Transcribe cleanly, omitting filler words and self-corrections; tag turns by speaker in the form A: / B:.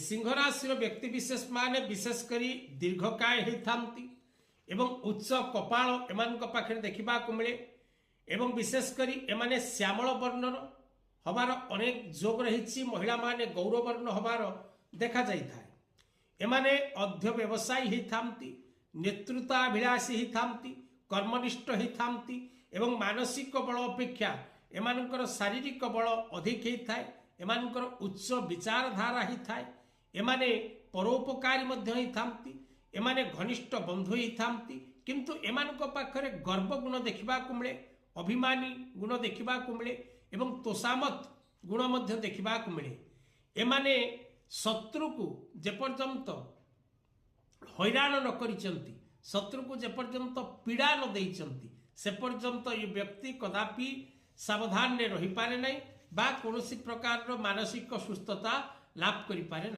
A: ସିଂହ ରାଶିର ବ୍ୟକ୍ତି ବିଶେଷ ମାନେ ବିଶେଷ କରି ଦୀର୍ଘକାୟ ହେଇଥାନ୍ତି ଏବଂ ଉଚ୍ଚ କପାଳ ଏମାନଙ୍କ ପାଖରେ ଦେଖିବାକୁ ମିଳେ ଏବଂ ବିଶେଷ କରି ଏମାନେ ଶ୍ୟାମଳ ବର୍ଣ୍ଣର ହବାର ଅନେକ ଯୋଗ ରହିଛି। ମହିଳାମାନେ ଗୌରବର୍ଣ୍ଣ ହବାର ଦେଖାଯାଇଥାଏ। ଏମାନେ ଅଧ୍ୟ ବ୍ୟବସାୟୀ ହେଇଥାନ୍ତି, ନେତୃତ୍ୱାଭିଳାଷୀ ହେଇଥାନ୍ତି, କର୍ମନିଷ୍ଠ ହେଇଥାନ୍ତି ଏବଂ ମାନସିକ ବଳ ଅପେକ୍ଷା ଏମାନଙ୍କର ଶାରୀରିକ ବଳ ଅଧିକ ହେଇଥାଏ। ଏମାନଙ୍କର ଉଚ୍ଚ ବିଚାରଧାରା ହେଇଥାଏ। ଏମାନେ ପରୋପକାରୀ ମଧ୍ୟ ହେଇଥାନ୍ତି। ଏମାନେ ଘନିଷ୍ଠ ବନ୍ଧୁ ହେଇଥାନ୍ତି, କିନ୍ତୁ ଏମାନଙ୍କ ପାଖରେ ଗର୍ବ ଗୁଣ ଦେଖିବାକୁ ମିଳେ, ଅଭିମାନୀ ଗୁଣ ଦେଖିବାକୁ ମିଳେ ଏବଂ ତୋଷାମତ ଗୁଣ ମଧ୍ୟ ଦେଖିବାକୁ ମିଳେ। ଏମାନେ ଶତ୍ରୁକୁ ଯେପର୍ଯ୍ୟନ୍ତ ହଇରାଣ ନ କରିଛନ୍ତି, ଶତ୍ରୁକୁ ଯେପର୍ଯ୍ୟନ୍ତ ପୀଡ଼ା ନ ଦେଇଛନ୍ତି, ସେ ପର୍ଯ୍ୟନ୍ତ ଏ ବ୍ୟକ୍ତି କଦାପି ସାବଧାନରେ ରହିପାରେ ନାହିଁ ବା କୌଣସି ପ୍ରକାରର ମାନସିକ ସୁସ୍ଥତା ଲାଭ କରିପାରେ ନାହିଁ।